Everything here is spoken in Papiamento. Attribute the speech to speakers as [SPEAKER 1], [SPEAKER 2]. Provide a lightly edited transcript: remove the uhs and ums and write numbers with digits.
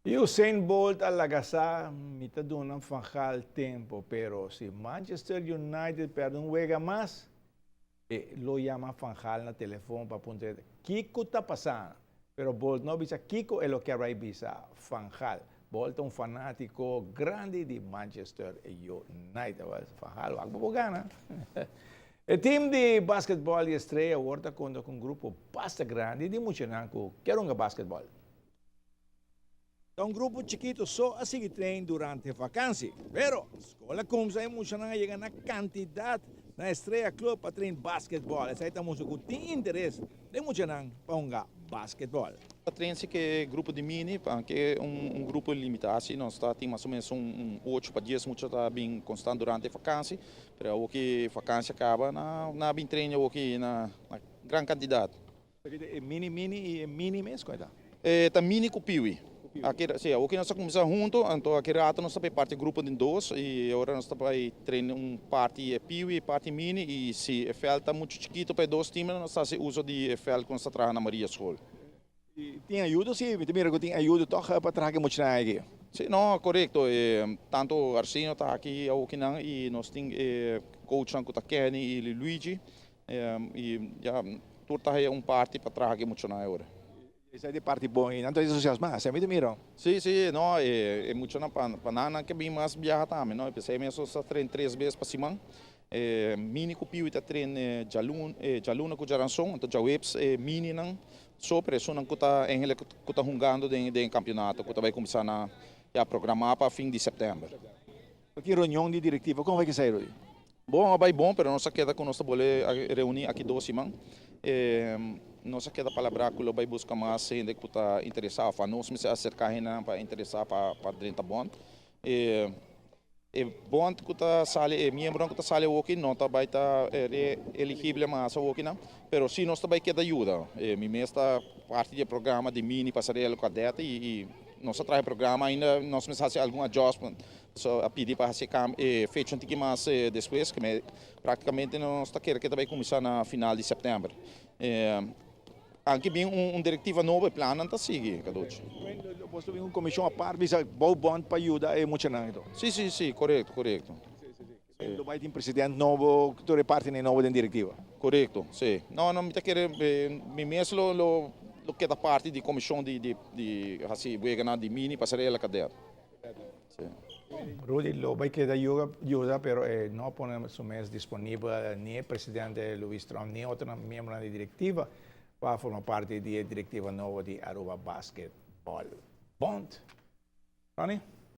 [SPEAKER 1] Y Usain Bolt a laga sa, Mi ta duna Van Gaal tempo, pero si Manchester United perde un wega mas, e lo yama Van Gaal na telefon pa puntra kico ta pasando. Pero Bolt no a bisa kico e lo kier bay bisa Van Gaal. Bolt ta un fanatico grandi di Manchester United. Van Gaal, wak bo por gana. E team di basketball di Estrella awor ta conta cu un grupo basta grandi di muchanan cu kier hunga basketball. Ta un grupo chikito so a sigui train durante vakansi. Pero, skol a kumsa e muchanan a yega na kantidat na Estrella Club pa train basketball. Esei ta mustra ku tin interes den muchanan pa hunga basketball.
[SPEAKER 2] Ta train si ke grupo di mini, anke un grupo limitá si nos ta tin mas o menos un ocho pa dies mucha ta bin konstant durante e vakansi. Pero awor ki vakansi a kaba nan a bin train awor ki na gran kantidat.
[SPEAKER 1] E mini mini y e mini mes con e ta?
[SPEAKER 2] E ta mini cu piwi. Aki, si, awoki nos a cuminsa hunto, anto aki rato nos ta bay parti grupo den dos y ora nos ta bay train un parti e piwi y parti mini y si e veld ta mucho chikito pa e dos teamnan nos ta haci uso di e veld cu nos ta traha na Maria School.
[SPEAKER 1] Y tin ayudo? Si, mi ta mira cu tin ayudo toch pa traha cu e muchanan aki.
[SPEAKER 2] Si, no, corecto. Tanto Arsenio ta aki awokinan y nos tin e coachnan cu ta Kenny y Luigi. Y ya tur ta haya un parti pa traha ki muchanan e ora.
[SPEAKER 1] Esei di parti bon y nan ta entusiasma, asina mi ta mira.
[SPEAKER 2] Si, si, no, e muchanan pa nan nan ke bin mas biaha tambe, no, p'esei mes nos ta train tres bes pa siman. E mini ku piwi ta train djaluna ku djaranson, anto djaweps e mininan so, pero esunnan ku ta eigenlijk ku ta hungando den e kampionato ku ta bai kuminsá na ya programá pa fin di sèptèmber.
[SPEAKER 1] Tin reunion di direktiva, kon bai ku esei, Rudy?
[SPEAKER 2] Bon a bai bon, pero nos a keda ku nos ta bolbe reuní aki dos siman. Nos a keda palabrá ku lo bai buska mas hende ku ta interesá òf anos mester aserká hendenan pa interesá pa drenta bònt. E bònt ku ta sali, e miembronan ku ta sali awoki no ta bai ta re-eligible mas awokinan, pero sí nos ta bai keda yuda. Mi mes ta parti di e programa di mini pasarela kadèt i nos a traha e programa ainda nos mester hasi algun adjustment. So a pidi pa hasi e fecha un tiki mas despues, ke me praktikamente nos ta kere ke ta bai kuminsá na final di sèptèmber. Anke bin un direktiva nobo e plannan ta sigui, Caducci.
[SPEAKER 1] Bo ta bin un komishon apart bisa bou bònt pa yuda e muchanan i tur?
[SPEAKER 2] Si, si, si, korekto, korekto.
[SPEAKER 1] Lo bai tin president nobo, tur e partinan nobo den direktiva?
[SPEAKER 2] Korekto, si. No, no, mi ta kere mi mes lo lo keda parti di komishon di di hasi weganan di mini pasarela kadet.
[SPEAKER 1] Rudy lo bay keda yuda pero e no a pone su mes disponibel ni e presidente Luis Tromp ni otronan miembronan di directiva pa forma parti di e directiva nobo di Aruba Basketball Bond. Ronnie?